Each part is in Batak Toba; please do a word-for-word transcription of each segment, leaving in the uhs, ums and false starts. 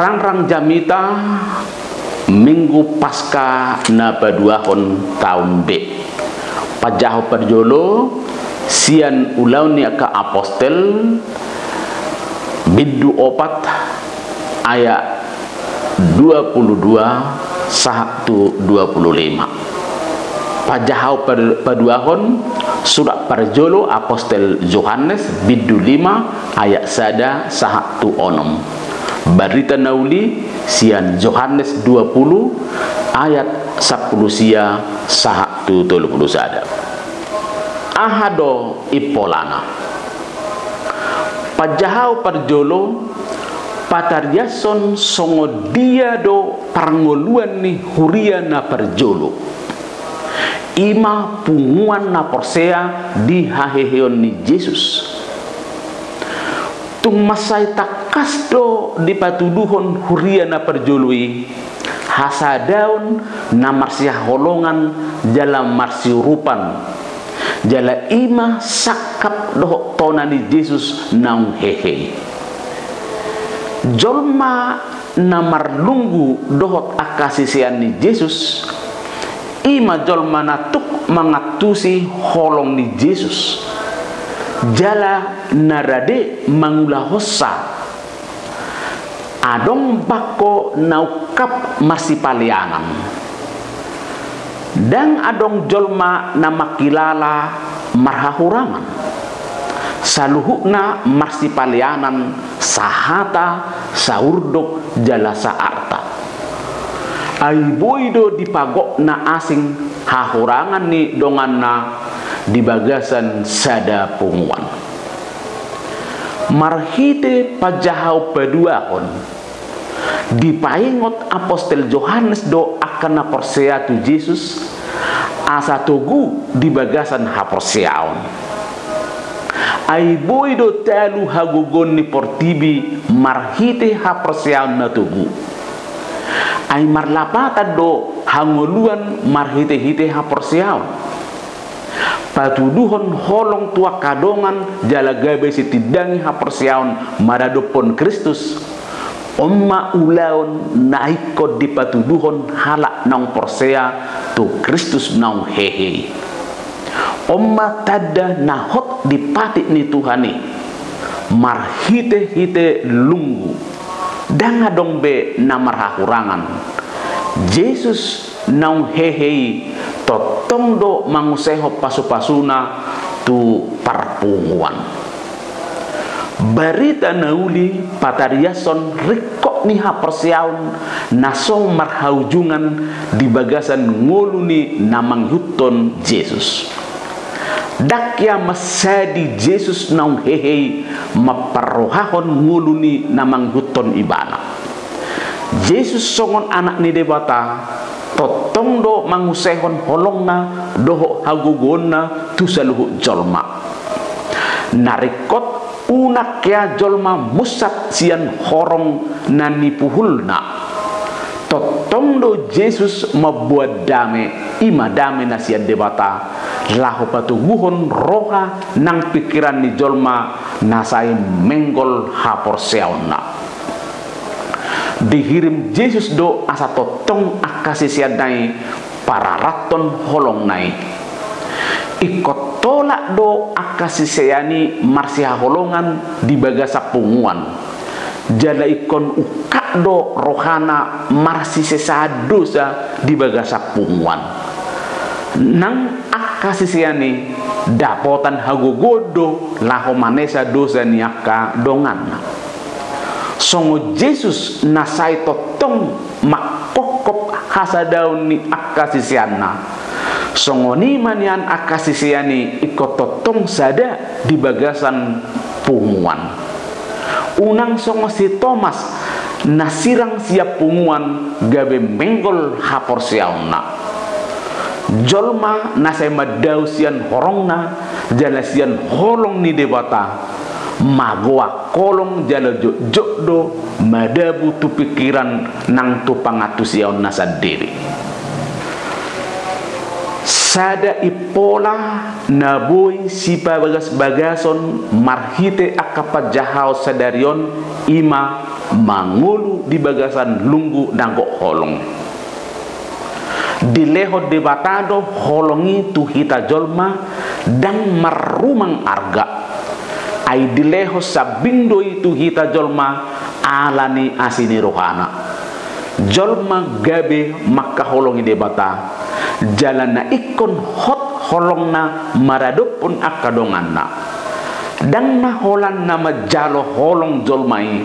Rangrang jamita Minggu Paska na paduahon taon B. Panjahaon parjolo sian Ulaon ni angka Apostel, bindu opat, ayat dua puluh dua sahat tu dua puluh lima. Panjahaon pad-, paduahon surat parjolo Apostel Johannes, bindu lima, ayat sada sahat tu onom. Barita na uli sian Johannes dua puluh, ayat sampulu sia sahat tu tolu puluh sada. Aha do impolana? Panjahaon parjolo patariashon songon dia do parngoluan ni huria na parjolo. I ma punguan na porsea di haheheon ni Jesus. Tung mansai tangkas do dipatuduhon huria na parjolo i hasadaon na marsihaholongan jala marsiurupan, jala i ma sangkap dohot tona ni Jesus naung hehe i. Jolma na marlunggu dohot angka sisean ni Jesus, i ma jolma na tuk mangantusi holong ni Jesus, jala na rade mangulahonsa. Adong bangko na ungkap marsipaleanan. Ndang adong jolma na mangkilala marhahurangan. Saluhutna marsipaleanan, sahata, saurdot, jala saarta. Ai boi do dipagok na asing hahurangan ni donganna di bagasan sada punguan. Marhite panjahaon paduahon, dipaingot Apostel Johannes do angka na porsea tu Jesus asa togu di bagasan haporseaon. Ai boi do talu hagogoon ni portibi marhite haporseaon na togu. Ai marlapatan do hangoluan marhitehite haporseaon. Patuduhon holong tu angka dongan jala gabe sitindangi haporseaon maradophon Kristus, on ma ulaon na ingkon dipatuduhon halak naung porsea tu Kristus naung hehe i. On ma tanda na hot di patik ni Tuhan i, marhitehite lunggu. Ndang adong be na marhahurangan. Jesus naung hehe i tongtong do mangusehon pasupasuna tu parpunguan. Barita na uli patariashon ringkot ni haporseaon na so marhaujungan di bagasan ngolu ni na mangihuthon Jesus. Ndang ia mansadi Jesus naung hehe i mamparrohahon ngolu ni na mangihuthon ibana. Jesus songon Anak ni Debata, tongtong do mangusehon holongna dohot hagogoonna tu saluhut jolma. Na ringkot, unang hea jolma munsat sian horong na nipuhulna. Tongtong do Jesus mamboan dame, i ma dame na sian Debata, laho patoguhon roha nang pingkiran ni jolma na sai menggol haporseaonna. Dihirim Jesus do asa tongtong angka siseanna i pararathon holongna i. Ingkon tolap do angka sisean i marsihaholongan di bagasan punguan. Jala ingkon ungkap do rohana marsisesaan dosa di bagasan punguan. Nang angka sisean i dapotan hagogoon do laho manesa dosa ni angka donganna. Songon Jesus na sai tongtong mangkophop hasadaon ni angka siseanna, songon i ma nian angka sisean i ingkon tongtong sada di bagasan punguan. Unang songon si Tomas na sirang sian punguan gabe menggol haporseaonna. Jolma na sai mandao sian horongna jala sian holong ni Debata, magoak holong jala jotjot do madabu tu pingkiran nang tu pangantusionna sandiri. Sada impola na boi sipabagasbagason marhite angka panjahaon sadari on, i ma mangolu di bagasan lunggu na gok holong. Dilehon Debata do holong i tu hita jolma, ndang marrumang arga. Ai dilehon sambing do i tu hita jolma ala ni asi ni rohana. Jolma gabe mangkaholongi Debata, jala na ingkon hot holongna maradophon angka donganna. Ndang na holan na manjalo holong jolma i,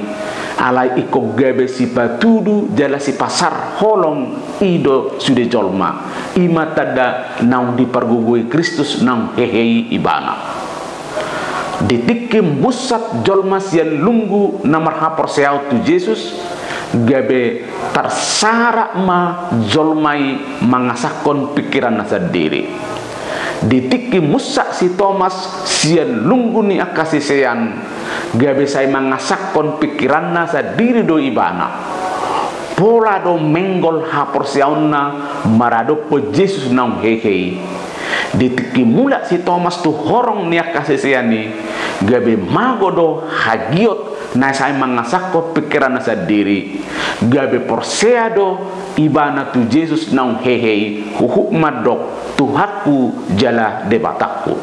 alai ingkon gabe sipatudu jala sipasar holong i do sude jolma. I ma tanda naung dipargogoi Kristus naung hehe i ibana. Di tingki munsat jolma sian lunggu na marhaporseaon tu Jesus, gabe tarsarak ma jolma i mangasahon pingkiranna sandiri. Di tingki munsat si Tomas sian lunggu ni angka sisean, gabe sai mangasahon pingkiranna sandiri do ibana. Pola do menggol haporseaonna maradophon Jesus naung hehe i. Di tingki mulak si Tomas tu horong ni angka sisean i, gabe mago do hagiot na sai mangasahon pingkiranna sandiri. Gabe porsea do ibana tu Jesus naung hehe i, huhut mandok, Tuhanku jala Debatangku.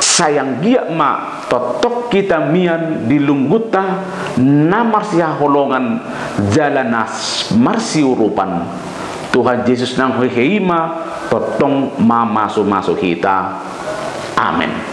Sai anggiat ma tongtong hita mian di lunggunta na marsihaholongan jala na s-, marsiurupan. Tuhan Jesus naung hehe i ma tongtong mamasumasu hita. Amen.